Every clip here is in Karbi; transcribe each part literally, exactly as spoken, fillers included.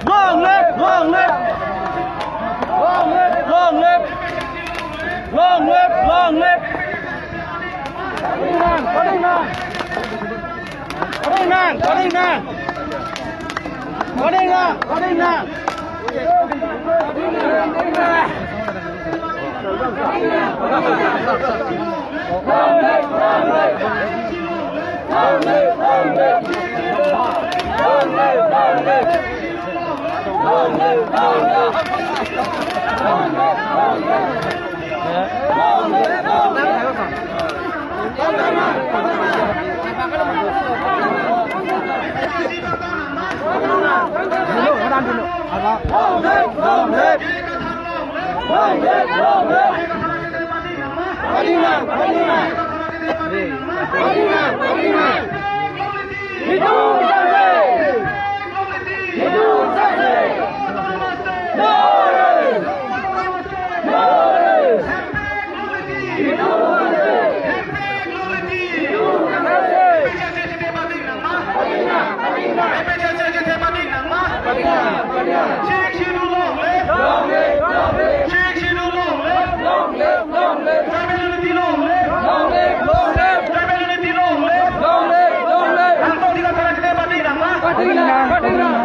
Long live, long live. Long live, long live. Long live, long live.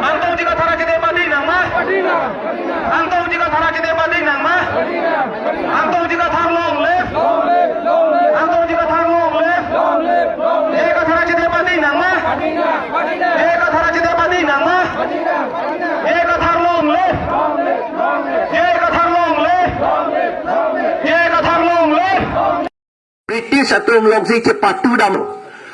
Angtong Ingti Kathar akethe pati nangma? Angtong Ingti Kathar akethe pati nangma? Angtong Ingti Kathar long live! Angtong Ingti Kathar long live! J I Kathar akethe pati nangma? J I Kathar akethe pati nangma? J I Kathar long live! J I Kathar long live! J I Kathar long live! British atum alongsi chepatu damlo,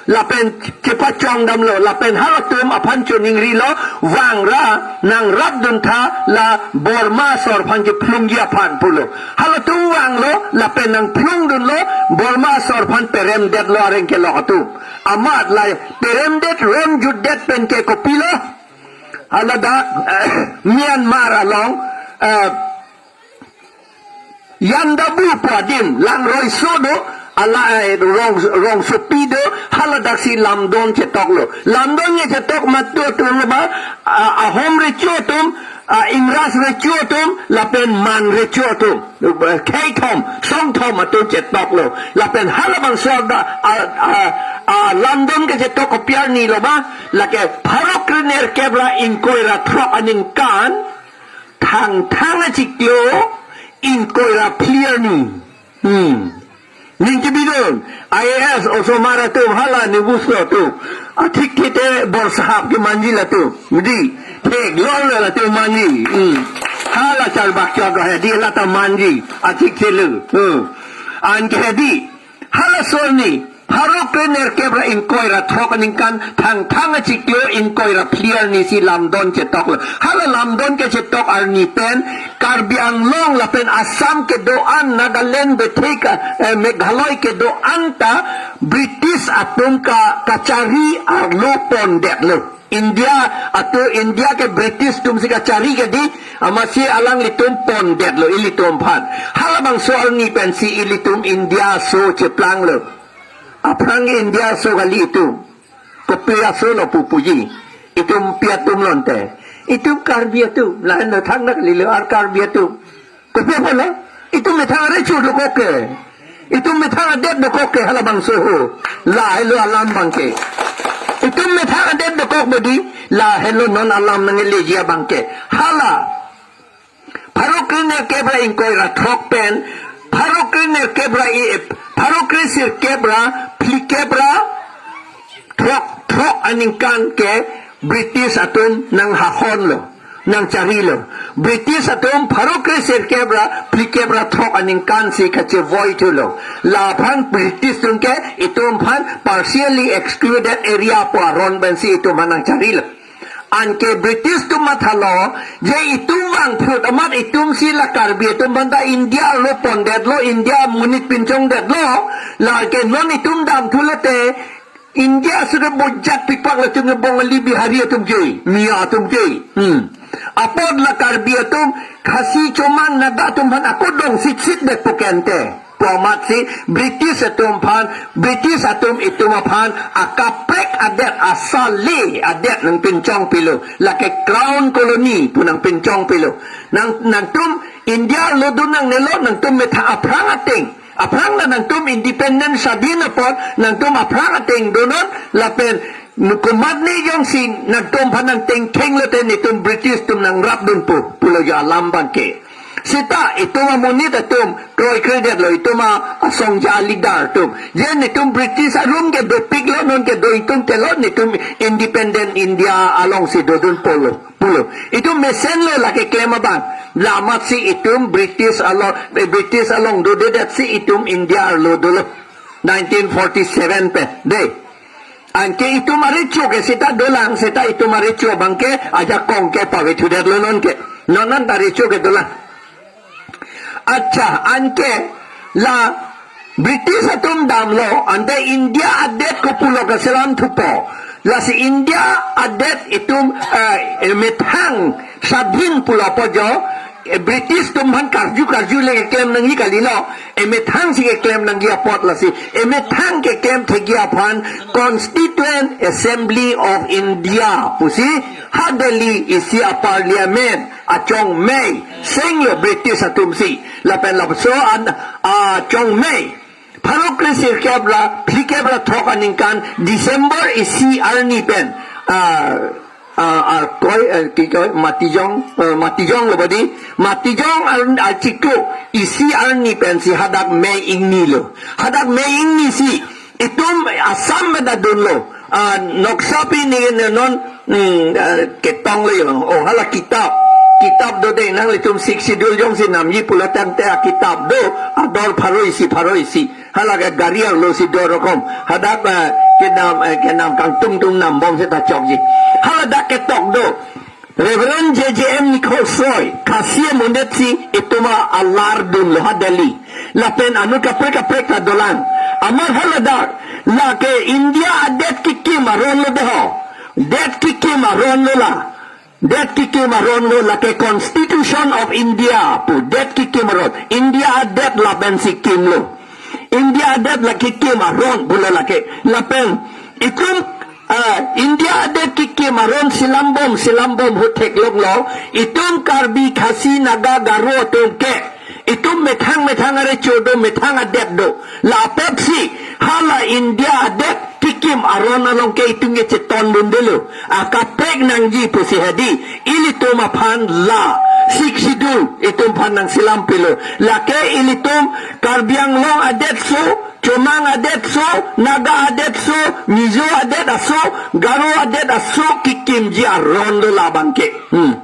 lapen chepachong damlo, lapen halatum aphan choningrilo, vangra nangrapdun tha la Burma asor aphan kephlungji aphan pulo. Halatum vanglo, lapen nangphlungdunlo, Burma asor aphan peremdetlo areng kelok atum. Amat la peremdet ron jutdet pen ke kopilo? Haladak, eh, Myanmar along, eh, Yandabu pu adim, Langroiso do, ala, eh, Rong, Rongsopi do, haladaksi lamdon chetoklo. Lamdon chetok matu atum lo ba, ah, Ahom recho atum, ah, Ingras recho atum, lapen Man recho atum. Khei thom, song thom atum chetoklo. Lapen halabangso ada, ah, ah, ah, lamdon kechetok kopi arni lo ba, lake pharo krenerkep ra ingkoi ra throk aningkan, Thangthang achiklo ingkoi ra phli arni. Hmm. Ning kebidun, I A S osomar atum hala news lo atum. Athik kete bor sahab kemanji latum. Midi, theklong lo latum manji. Hmm. Hala charbak chok hedi lata manji. Athik chelu. Hmm. Anke hedi, halaso arni, pharo krenerkep ra ingkoi ra throk aningkan, Thangthang achiklo ingkoi ra phli arni si lamdon chetoklo. Hala lamdon kechetok arni pen, Karbi Anglong lapen Assam kedo-an, Nagaland bethe ka, eh, Meghalaya kedo-an ta British atum ka, kachari arlo pondetlo. India atum, India ke British atumsi kachari ke di, amatsi alanglitum pondetlo ilitum aphan. Halabangso arni pensi ilitum India aso cheplanglo. Aphrang India aso kali itum. Kopi aso lo pupuji. Itum pi atum lo ante. Itum Karbi atum. Lahenlo thangnak lilo ar Karbi atum. Kopi apotlo? Itum methang arecho dokok ke. Itum methang adet dokok ke halabangso ho. Lahelo alam abangke. Itum methang adet dokok bodi. Lahelo non alam nangkeleji abangke. Hala. Pharo krenerkep ra ingkoi ra throk pen. Pharo krenerkep ra i, pharo kresirkep ra phlikep ra throk, throk aningkan ke British atum nanghahonlo, nangcharilo. British atum pharo kresirkep ra phlikep ra throk aningkan si kachevoi thulo. Laphan British atum ke itum aphan partially excluded area pu aron pensi itum aphan nangcharilo. Anke British atum mathalo, je itum vangphut amat itumsi la Karbi atum aphan ta India arlo pondetlo, India amonit pinchongdetlo, lake non itum damthulote, India aso ke bojak pipak latum ke Bongali Bihari atum ke, Miya atum ke. Hmm. Apot la Karbi atum, Khasi Chomang Naga atum aphan ako dong sitsit det pokente. Pu amatsi British atum aphan, British atum itum aphan akaprek adet, asale adet nangpinchongpilo, lake Crown Colony pu nangpinchongpilo. Nang, nangtum India arlo dun nangnelo, nangtum methang aphrang ateng, aphrang la nangtum independent swadhin apot, nangtum aphrang ateng donon, lapen komatne jongsi nangtum aphan nangtengtheng lote netum British atum nangrapdunpo, pulo jo alam abangke. Seta itum amonit atum kroikredetlo, itum a, asongja a-leader atum. Je netum British arum ke dopiklo, non ke do itum telo, netum independent India alongsi dodunpo lo, pulo. Itum mesenlo lake klem abang. La amatsi itum British along, eh, British along dodedetsi itum India arlo dolo. Nineteen forty-seven pen, dei. Anke itum arecho ke seta dolang, seta itum arecho abangke ajakong ke pavethudetlo non ke. Non non ta arecho ke dolang. Accha, anke la British atum damlo, ante India adet kopulo kaselam thupo. Lasi India adet itum, eh, methang swadhin pulo apot jo, eh, British atum aphan karju karju le keklem nangji kalilo, emethang si keklem nangji apot lasi, emethang keklem thekji aphan Constituent Assembly of India pusi ha Delhi isi a-parliament achongmei senglo British atumsi. Lapen lapuson achongmei pharo kre sirkep ra phlikep ra throk aningkan December isi arni pen, ah, ah, ah, koi, eh, ki koi, Matijong, eh, Matijong lo bodi, Matijong ar, achiklo isi arni pensi hadak May ingni lo. Hadak May ingni si itum Assam pen ta dunlo. Ah, noksa pini ne non, hmm, ah, ketong lo yo. Oh, hala kitab. Kitab do dei, nanglitum Sixth Schedule jongsi namji pulo tangte akitab do, ador pharo isi, pharo isi. Hala ke gari arlo si do rokom. Hadak, eh, kenam, eh, kenam kangtungtung nambom seta chokji. Hala dak ketok do. Reverend J J M Nichols Roy, Khasi amonit si itum alar dunlo ha Delhi. Lapen anut kaprek kaprek ta dolang. Amat hala dak, lake India adet kekim aron lo dei ho. Det kekim aron lo la. Det kekim aron lo, lake Constitution of India pu. Det kekim aron. India adet lapensi kimlo. India adet la kekim aron pulo lake. Lapen itum, ah, India adet kekim aron selambom, selambom ahut theklonglo. Itum Karbi, Khasi, Naga, Garo atum ke itum methang methang arecho do, methang adet do. La apotsi hala India adet kekim aron along ke itum kechetondundelo. Akaprek nangji pusi hedi. Ilitum aphan la Sixth Schedule itum aphan nangselampilo. Lake ilitum Karbi Anglong adet aso, Chomang adet aso, Naga adet aso, Mizo adet aso, Garo adet aso kekimji aron lo labang ke. Hmm.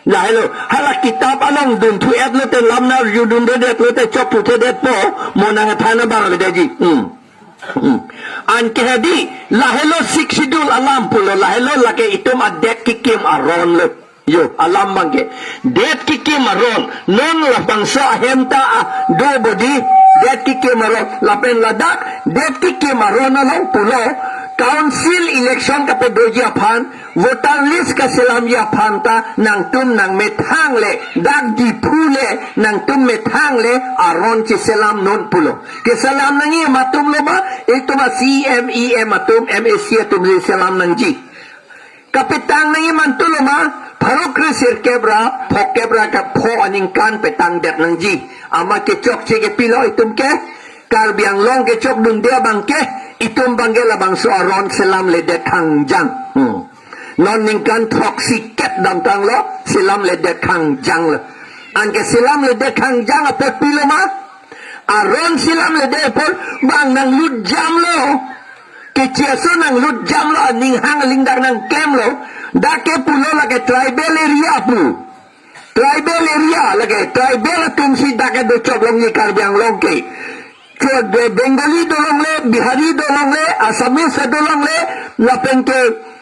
Lahelo, hala kitab along dunthu-et lote, lam arjudundedet lote chokputhe detpo, mo nangthan abang avedaji. Hmm. Hmm. Anke hedi, lahelo Sixth Schedule alam pulo, lahelo lake itum adet kekim aron lo. Yo, alam abang ke. Det kekim aron, non labangso ahem ta, ah, do bodi, det kekim aron, lapen ladak, det kekim aron along pulo, council election kapadoji aphan, voter list kaselamji aphan ta nangtum nangmethang le, dak Diphu le nangtum methang le aron cheselam non pulo. Keselam nangji atum lo ma, itum a-C M, E M atum, M A C atum le selam nangji. Kapetang nangji mantu lo ma, pharo kre sirkep ra phokep ra kapho aningkan petangdet nangji. Amat kechokche kepilo itum ke, Karbi Anglong kechokdunde abang ke, itum abang ke labangso aron selamledet khangjang. Hmm. Non ningkan throksi kep damtanglo, selamledet khangjanglo. Anke selamledet khangjang apot pilo ma? Aron selamledet apot bang nanglutjamlo. Keche aso nanglutjamlo, aning hang aling dak nangklemlo. Dak ke pulo lake tribal area pu. Tribal area lake, tribal atum si dak ke dochoklongji Karbi Anglong ke. Cho de Bengali dolongle, Bihari dolongle, Assamese dolongle, lapen ke,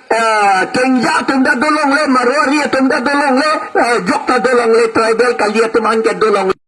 eh, Kengja atum ta dolongle, Marwari atum ta dolongle, eh, jok ta dolongle, tribal kali atum an ke dolongle.